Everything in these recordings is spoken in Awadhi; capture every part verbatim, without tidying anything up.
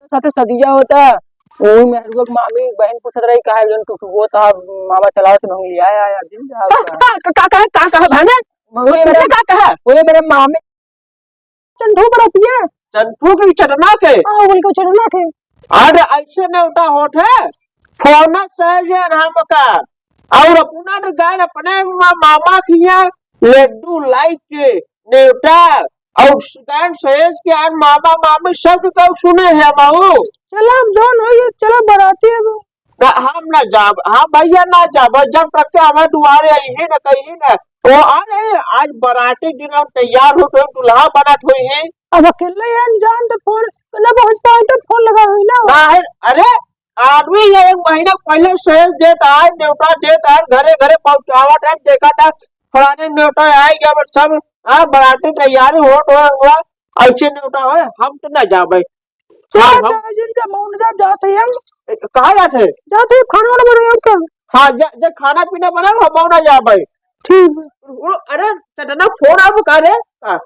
साथे सदिया होता। ओही मेहरुआ के मामी बहन पूछत रही, "काहे जन टुटुओ ता मामा चलावत न होई, आया, आया, दिन जा का, होता।" का, का, का, का, का कहा बहने? ओही बहने मेरा, का कहा? ओही मेरे मामी चंदू बरसिया। चंदू के चटना के? हाँ, उनके चटना के। अरे ऐसे नेवता होत है, फोन से जे नाम का। और अपना तो गान अपने मा-, मामा किया लड्डू लाई के नेवता और गान सहेज के आन मामा मामी सब के कहू सुने है बाबू। चला अब जौन होई, चला बराती अब। ना, हम ना जाब, हम भैया ना जाब, जब तक के हमारे दुआरे आई है ना कहीं ना। ओ आ रहे, आज बराती दिन हम तैयार हो तो दुल्हा बनत होई है। अब अकेले अनजान तो फोन, ना बहुत पाए तो फोन लगा हुई ना। ना है, अरे आदमी ये एक महीना पहले सहेज देत आए, नेवता देत आए, घरे घरे पहुँचावत है, देखा था फलाने नेवता आए गया, बस सब, हाँ, बराती तैयारी होत हुआ, हुआ, ऐसे नेवता होए, हम तो ना जाबे। हाँ, हाँ, हम जा, जिन जा, मौन जा, जाते ही हम। ए, कहाँ जाते हैं? जाते ही खाना वाना बनाए और क्या? हाँ, जा, जा, खाना पीना बनाओ, हम मौन जा भाई। ठीक है। अरे, चटना फोन आप का रे? हाँ।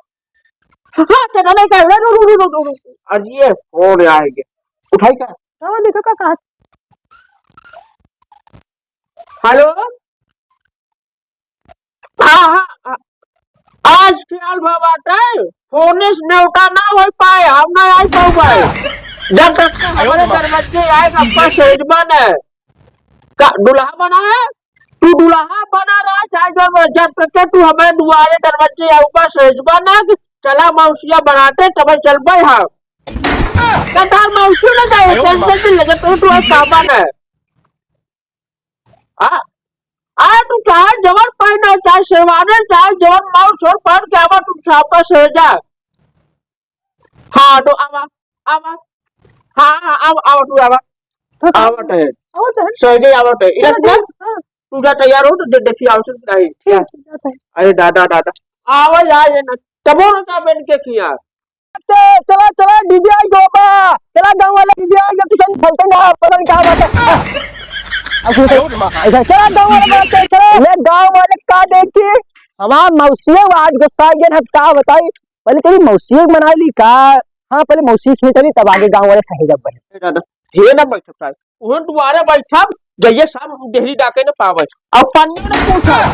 हाँ, चटना का, रू, रू, रू, रू, रू। अरे, ये फोन आएंगे। उठाई का? हाँ, देखो का, का? हेलो? हाँ, हाँ, हाँ। आज ख्याल भा बाटे, फोने से नेवता ना हो पाए, हम ना आई पाऊबे। जब तक के हमारे दरवाजे आए, आपका सहेजबा न। का दुल्हा बना है? तू दुल्हा बना रहा, चाहे जब, जब तक के तू हमारे दुआरे दरवाजे आए, ऊपर सहेजबा न कि चला मौसिया बनाते, तब चलबे हम। कतार मौसी ना जाए, टेंशन नहीं लगे, तू, तू आज काबा न। आ, आ, तू चाहे जवन पहने, चाहे शेरवानी, चाहे जवन माउस और पहन के आवा, तू छापा से जा। हाँ, तो आवा, आवा। हाँ, हाँ, आवा, आवा, तू आवा। हाँ, हाँ। आवत है। आवत है। सहजे आवत है। चलो, इधर से चलो, हाँ। तू जा तैयार हो, तो दे-, देखी आवत है कि नहीं। ठीक है, जाता है। अरे दादा, दादा। आवा यार, ये ना। तबो ना का बन के किया। चला, चला, डीजे आई गो बा। चला, गाँव वाले डीजे आई गो, तू कहीं फलते ना, पता नहीं क्या बात है। अब तू ऐसा, चला, गाँव वाले बात है, चला। ले, गाँव वाले का देखी, हमार मौसिया आज गुस्सा गया, हम का बताई, पहले तेरी मौसिया मना ली का? हाँ, पहले मौसी खींच ली, तब आगे गाँव वाले सही जब बने। हे दादा, हे ना बैठ सकता है। उहन दुआरे बैठब, जइये सब देहरी डाके न पावे। अब पानियो न पूछा।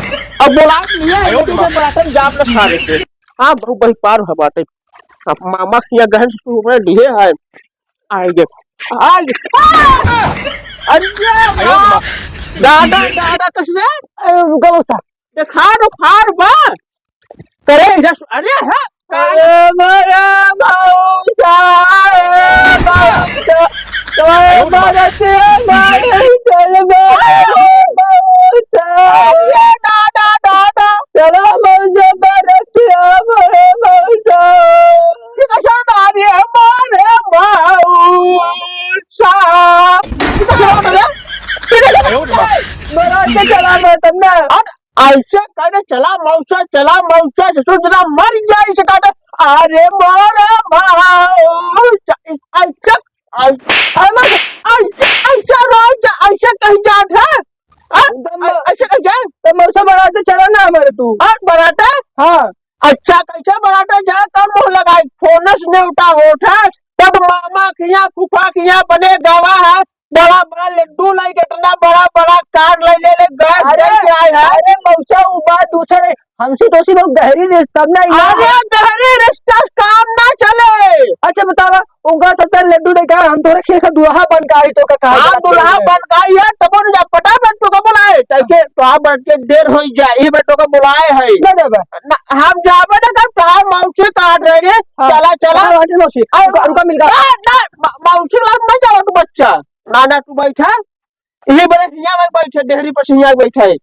अब बोला लिया है, आयो तू माँ। बरातन जाब न सारे से। हाँ, बहु बही पार है बाटे। अब मामा किया गहन से तू हमें लिए है। आएंगे। आएंगे। आ! अरे आयो माँ। दादा, दादा, कैसे? अरे रुका बच्चा। देखा तो फार बा। करे इधर सु-, अरे हाँ। अरे मोरे मौसा, ए मौसा, तोरे बरतिया मारे चल मोरे मौसा। अरे दादा, दादा। चलो मौसा बरतिया मोरे मौसा। ये कैसा नारी है मोरे मौसा? ये कैसा नारी है? ये कैसा नारी है? बरात के चला मैं तन्ने। और ऐसे कहने चला मौसा, चला मौसा, जसो जना मर जाए इसे कहते, अरे मोरे मौसा, ऐसे, ऐसे, ऐसे, ऐसे, ऐसे रोज ऐसे कहीं जात है? हाँ? एकदम ऐ-, ऐसे कहीं जाए? तो मौसा बराते चला ना हमारे तू। हाँ, बराते? हाँ। अच्छा, कैसे बराते जाए, कौन मुँह लगाए? फोनस नेवता होत है, तब मामा किया, फूफा किया बने गवा है, बड़ा बड़ा लड्डू लाई के, इतना बड़ा बड़ा कार लाई ले ले, गैस अरे, लेके आए हैं। अरे मौसा, उ बात दूसर है। हमसे तो सिर्फ गहरी रिश्ता ना ही अरे है। गहरी रिश्ता काम ना चले। अच्छा बतावा, उनका सत्तर लड्डू लेके आए, हम तोरे खेत का दुल्हा बन के आई तो का कहा हाँ, जात दुल्हा है? बन के आई है, तब उन्हें जा पटा बन तो का बुलाए, ताकि तो आप बन के देर हो जाए, ये बन तो का बुलाए है। ना देबे। ना, हम जाबे ना कर, तार मौसी काट रहे रे। हाँ। चला, चला। हाँ, हाँ, मौसी। आ, रुका, रुका, मिल गया। ना, ना, म-, मौसी लोग नहीं जाओ तू बच्चा। ना, ना, तू बैठा। ये बड़े हियाँ में बैठे, डेहरी पर हियाँ बैठे।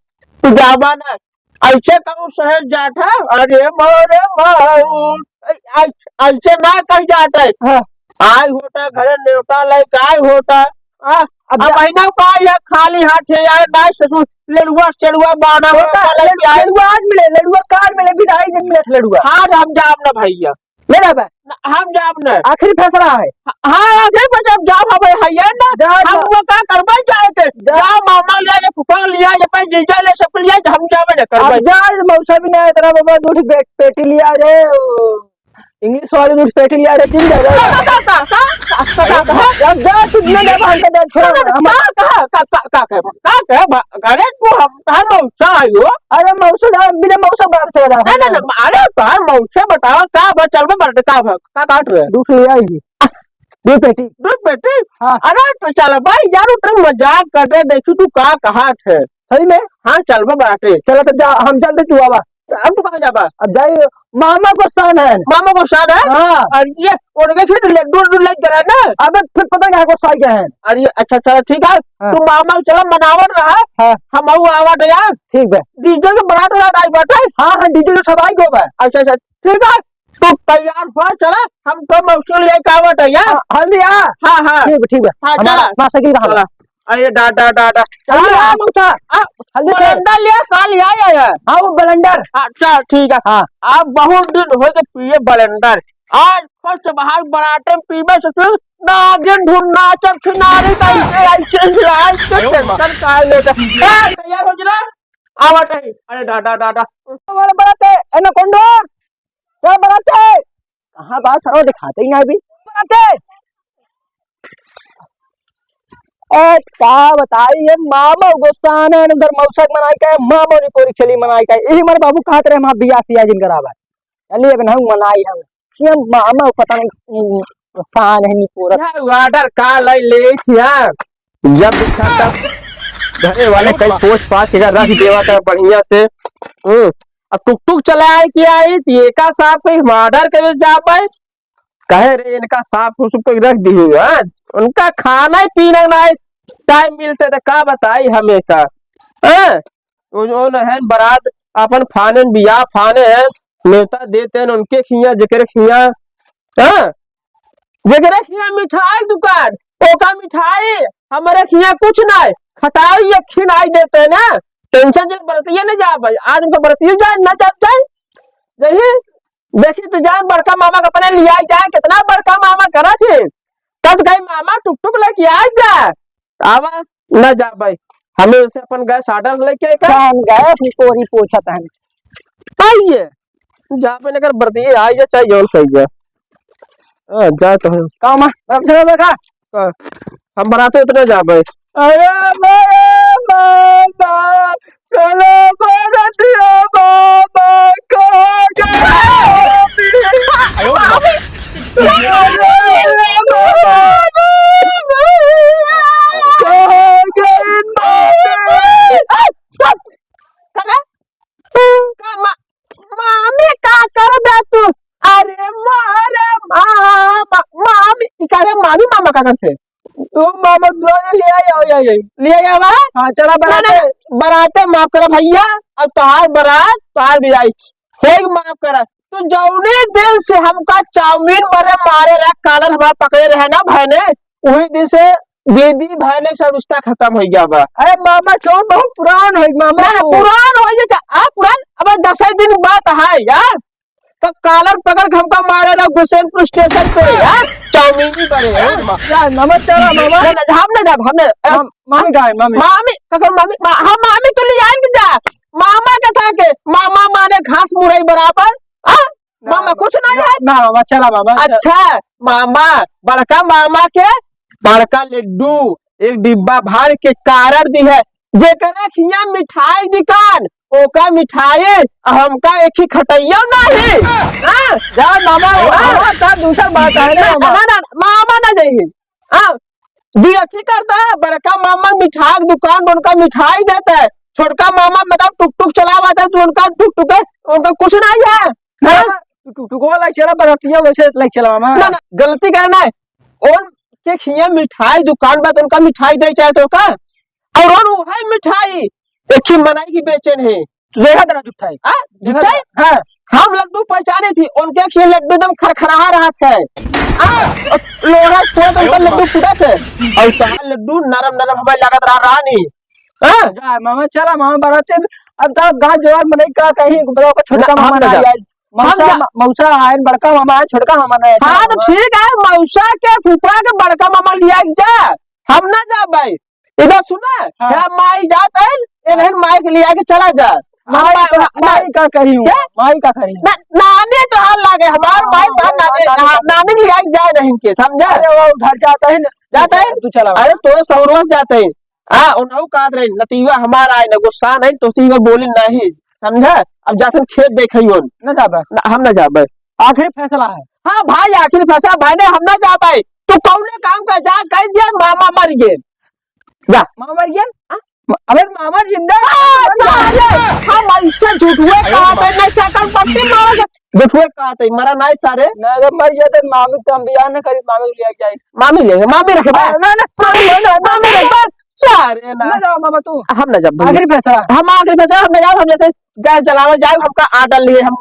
तू जाबा ना। ऐसे कहूँ सहज जात है। अरे मोरे माऊ। ऐ-, ऐ-, ऐसे ना कह जात है। हाँ। आय होता घरे नेवता लेके आय होता। हाँ। अब अब जा- महीना का या खाली हाथ है यार, ना ससुर, लड़ुआ, चड़ुआ, बाना, होता, बाना लेके आय। लड़ुआ आज मिले, लड़ुआ काल मिले, विदाई दिन मिले लड़ुआ। हाँ, हम जाब ना भैया। ले जाबे। ना, हम जाब ना। आखिरी फैसला है। हाँ, आखिरी फैसला, जाब हमें है ना। जा, हम जा। लोग का करबे जाए के। जा। जा, मामा ले आए, फूफा ले आए, अपन जीजा ले, सब ले आए, हम जाबे ना करबे। अब जा, मौसा भी ना इतना बाबा, दूध बे-, पेटी लिया रे। इंग्लिश वाली नोट पेटी लिया रे, चिन जा। का, का, का, का, का, का, का, का, का? जा, जा, तू ना जा, हमका जा, छोड़, का, हम का, का, का, का, का, का, का, का, अरे, तू हम, हम मौसा आयो। अरे, मौसा ना, बिना मौसा बात कर रहा है। नहीं, नहीं, नहीं, अरे, तोहार मौसा बताओ, का बा, चल बे, बर्थ का बा, का काट रहे? दूध ले आई। दूध पेटी। दूध पेटी? हाँ। अरे, तो चल भाई, यार, उतने मजाक कर रहे, देखी तू का कहा थे। सही में? हाँ, चल बे, बाटे। चलो, तो जा, हम चलते, तू आवा। अब तू कहाँ जाबा? अब जाई, मामा को सान है। मामा को सान है? हाँ। और ये उनके फिर लड्डू उड्डू लेके चला ना। अबे फिर पता नहीं को साई क्या है। अरे अच्छा, चला ठीक है। हाँ। तू मामा को चला मनावत रहा। हाँ। हम आऊ आवत यार। ठीक बा। डीजे के बरात वाला आई बाटे। हाँ, हाँ, डीजे तो सब आई गो बा। अच्छा, अच्छा, ठीक है। तू तैयार हो, चला, हम तो मौसी लेके आवत है यार। हाँ, हल्दी आ। हाँ, हाँ। ठीक बा, ठीक बा। हाँ, हमारा चला। मासा की रहा। चला। अरे डा, डा, डा, डा। अरे चला। हाँ, मौसा। आ, हल्दी से। बलेंडर लिया, का लिया, या, या? हाँ, वो बलेंडर। अच्छा, ठीक है। हाँ। आप बहुत दिन हो गए पिए बलेंडर। आज फर्स्ट बाहर बराते में पीबे से तू नागिन ढूंढना, चल खिनारी का इसे, ऐसे, ऐसे, ऐसे अयो माँ। टेंशन का लेता। ए, तैयार हो जरा। आवत है। अरे डा, डा, डा, डा। हमारे बराते, ए ना कौन डोर? क्या बराते? कहाँ बात सरो दिखाते ही ना अभी। बराते। ए, का बताई, ये मामा गुस्सान है, उधर मौसा के मनाई का है, मामा ने कोरी चली मनाई का है। यही मारे बाबू कहत रहे, "माँ बिया सिया जिन करावा।" चलिए, अब नहीं मनाई हम। ये मामा पता नहीं, हम्म, गुस्सान है, नहीं पूरा। यार, ऑर्डर का लाई ले क्या? जब देखा तब घरे वाले कई पोछ पाछ के रख देवा था बढ़िया से। हम्म, अब टुक टुक चला है कि आई, तो एका साहब कहीं ऑर्डर के जा पाए। कहे रे, इनका साफ सुफ के रख दी हुई है, उनका खाना ही पीना ना है, टाइम मिलते तो का बताई हमें का, हैं? वो जो न है बरात अपन फाने न बियाह फाने हैं, नेवता देते हैं उनके खिया, जेकरे खिया, हैं? जेकरे खिया मिठाई दुकान, ओका मिठाई, हमरे खिया कुछ ना है, खटाई एक खिनाई देते हैं ना, टेंशन जे बरतिया न जा भाई, आज उनका बरतिया जाए ना जात जाए, जही देखी तो जाए बड़का मामा के अपने लिया जाए, कितना बड़का मामा करा थे, तब कही मामा टुक टुक लेके आ जा, आवा न जा भाई, हमें उसे अपन गैस ऑर्डर लेके का हम गए अपनी कोरी पूछत हैं। आइए, जा पे अगर बरतिए आई जा, चाहे जौन कही जा। हाँ, जा तो हम। का माँ, बर्फ से देखा? हाँ, हम बराते उतने जा भाई। अरे मेरे मामा, चलो बरतिया मामा, कहाँ गए? अरे मेरे मामा, कहाँ गए मामा? का मा-, मामी का कर दे तू? अरे मारे मामा, मामी, ई का रे मामी मामा का करते? ओ मामा, दो ले आया, ले आया, ले आया। ले आया बा? हाँ, चला ना, ना, बराते। बराते माफ करा भैया, अब तोहार बरात, तोहार भी आई। हे माफ करा, तू जौने दिन से हमका चाउमीन बरे मारे रहा, कालर हमारा पकड़े रहे ना भाई ने, वही दिन से दीदी भाई ने सब रिश्ता खत्म हो गया बा। अरे मामा, चौक बहुत पुरान है मामा। ना, ना, पुरान हो गया, आ पुरान, अब दस दिन बात है यार। तो कालर पकड़ के हमका मारे रहा गुसेनपुर स्टेशन पे यार, चाउमीन ही बने हैं। यार मामा, चला मामा। ना, ना, हम ना जाब, हम ना, हम, मामी कहाँ है, मामी? मामी, ककर मामी, मा-, हम मामी तो ले आएंगे जा। मामा के था के, मामा माने घास मुरई बराबर। हाँ? ना, मामा, कुछ नहीं ना, है? ना, मामा, चला, मामा, चला। अच्छा, मामा, बड़का मामा के बड़का लड्डू, एक डिब्बा भर के कारर दी है, जेकरा खिया मिठाई दुकान, ओका मिठाई, हमका एक ही खटैया नहीं। हाँ? जा, मामा, हाँ? मामा, का दूसर बात है ना, ना, मामा। ना, ना, मामा ना जाइए। हाँ? दुई अखी करता है, बड़का मामा मिठाई के दुकान पर उनका मिठाई देता है, छोटका मामा मतलब टुक टुक चलावता है, तो उनका टुक टुक है, उनका कुछ नहीं है। हाँ? हाँ, तू टुक टुक वाला चला, बरतिया वैसे ले चला मामा। ना, ना, गलती करना है, उनके खिया मिठाई दुकान बा तो उनका मिठाई दे चाहे तो का, और उन उहे मिठाई एक ही मनई की बेचन है। देखा तेरा जुठाई। हाँ? जुठाई? हाँ। हम लड्डू पहचाने थी, उनके खिया लड्डू एकदम खरखरा रहा थे। हाँ? और लोढ़ा फोड़ तो उनका लड्डू फूटा थे। और तहार लड्डू नरम नरम हमें लगत रहा रानी। हाँ? जा, मामा, चला, मामा, बराते में। अब तो गाँव जवार मनई का कहीं, बताओ, का छोटका ना, मामा हम ना ना जा। आए। मौसा, हम जा। म-, मौसा आए, बड़का मामा आए, छोटका मामा ना आए, हाँ, तो मामा। ठीक है, मौसा के फूफा के बड़का मामा लिया के जा। हम ना जा भाई। इधर सुना? हाँ। या माई जात है, ये नहीं माई के लिया के चला जा। माई का, माई का करी हूँ, क्या? माई का करी हूँ। ना, नानी तो हाल लागे, हमार हाँ, माई तो हाल हाँ, लागे, नानी हाँ, का नानी भी आई जाए नहीं के, समझा? अरे वो घर जाता है ना, जाता है? तू चला। अरे तो सौरवा जाता है। हाँ, उन्हों का रहे, नतीवा हमारा आए ना, गुस्सा नहीं, तो सीवर बोली नहीं, समझा? अब जातन खेत देखई होन। ना जाबे। ना, हम ना जाबे। आखिरी फैसला है। हाँ भाई, आखिरी फैसला भाई ने, हम ना जाबे। तू कौने काम का जा, कह दिया मामा मर गए। जा। मामा मर गए? हाँ? अबे मामा जिंदा है। आ, साले, हम ऐसे झूठुए कहा थे, नहीं चाकर पट्टी मार के। झूठुए कहा थे, मरा नहीं सारे। ना, अगर मर गया तो मामी तो हम बियाह ना करी, मामी को ले जाए। मामी ले, मामी रखे बा। ना, ना, मामी ले, ना, मामी रखे बा। सारे ना। ना जाओ मामा तू। हम ना जब आखिरी फैसला। हम आखिरी फैसला, हम ना जाओ, हम जैसे गैस जलावे जाए, हमका आर्डर लिए, हम,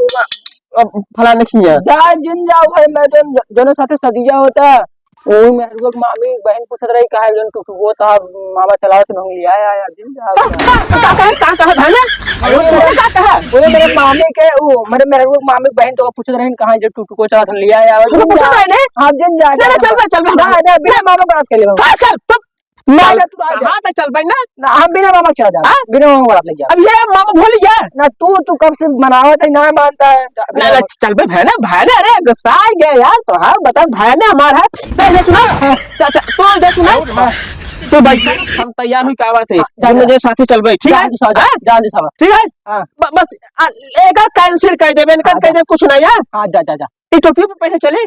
अब फलाने खिया। जा, जिन जाओ भाई, मैं तो ज-, जौने साथे सदिया होता, ओही मेहरुआ के मामी बहन पूछत रही, "काहे जौन टुटुओ तहार मामा चलावत नहीं लिया आया, जिन जाओ।" का, का, का, का कहे भाई ने? अरे, अरे, का कहे? बोले, मेरे मामी के, वो, मेरे मेहरुआ के मामी बहन तो पूछत रही, "कहाँ जो टुटुओ चलावत लिया आया?" तो पूछत रहे ने? हाँ, जिन जाओ, ना, ना, चल बे, चल बे। ना, ना, बिना मामा बात कर ले। हाँ, चल, चुप। ना, चल, ना, तू आ जा। कहाँ पे चल भाई ना? ना, हम बिना मामा के चला जाओ। हाँ? बिना मामा के चला जाओ। अब ये मामा भूल गया? ना, तू, तू कब से मनावत है, ना मानता है। ना, ना, चल भाई ना, भाई ना, अरे, गुस्सा आ गया यार, तो हाँ, बता, भाई ना हमारा है। चल, दे सुना। चल, चल, तू दे सुना। हाँ। तू भाई, हम तैयार हुई, का बात है? हाँ, जा, हम जा। मुझे साथी चल भाई, ठीक जा, है? जा, जा, हाँ? जा, जा, जा। ठीक है? हाँ। ब-, बस, आ, एका cancel कर देबे, इनका हाँ, कह जा। दे कुछ नहीं है। हाँ, जा, जा, जा। ये टोपी पे पहले चले।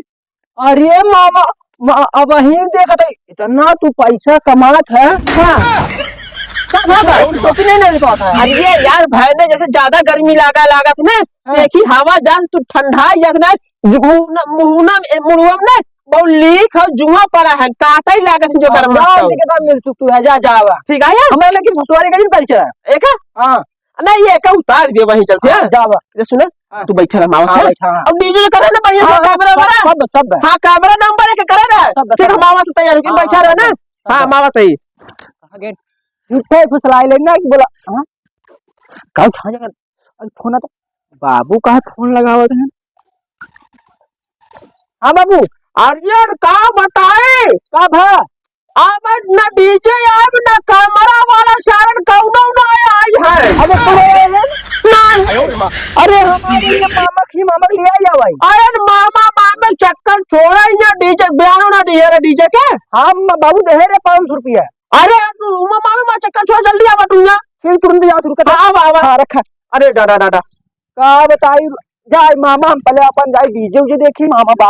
अरे मामा, मा-, अब वहीं देखत है, इतना तू पैसा कमात है। हाँ। का, का, का? टोपी नहीं लेने को आता है। अरे यार, भाई ने जैसे ज्यादा गर्मी लागा, लागत ना, हाँ। देखी हवा जान तू ठंडा ही जात ना, जु-, मुहना, मुहना, ए, मुड़ुआ में ना, बहुत लीक है, जुआ पड़ा है, काटा ही लागत है जो हाँ, गर्म जाओ, है। लेके तो मिल चुक तू है, जा, जा, आवा। ठीक है यार? हमारे लेकिन ससुराल का नहीं परिचय है। एक है? हाँ। नहीं, ये का उतार दे वहीं चलते हाँ, हैं। जा बा। ये सुने, हाँ। तू बैठे रह, मामा हाँ, से। बैठा, हाँ। अब डीजे करे ना बढ़िया से, हाँ, कैमरा सब, वाला। सब, सब है। हाँ, कैमरा नंबर एक करे ना। सब, फिर सब। हम मामा से तैयार होके हाँ, बैठा रहे ना। सब, हाँ, सब। मामा सही। आगे झूठे फुसलाए ले ना कि बोला, हाँ? का उठा जाएगा? अरे फोन आता। बाबू का है, फोन लगावत है। हाँ बाबू। अरे का बताए? का भा? अब न डीजे आइब, न कैमरा वाला सारन कौनो ना आई है। अबे कौन आया है? नहीं। अरे हमारे ये मामा की मामा के लिए आई है भाई। अरे मामा मामे चक्कर छोड़ा ही ना, डीजे बयानो ना दिए रे डीजे के। हम बाबू दे रे पाँच सौ रुपया। अरे तू उमा मामे मा चक्कर छोड़, जल्दी आवा तू यहाँ। फिर तुरंत जाओ, रुक। हाँ, आवा, आवा। हाँ, रखा। अरे डाडा, डाडा। का बताई, जाए मामा, हम पहले अपन जाए डीजे उजे देखी, मामा बाद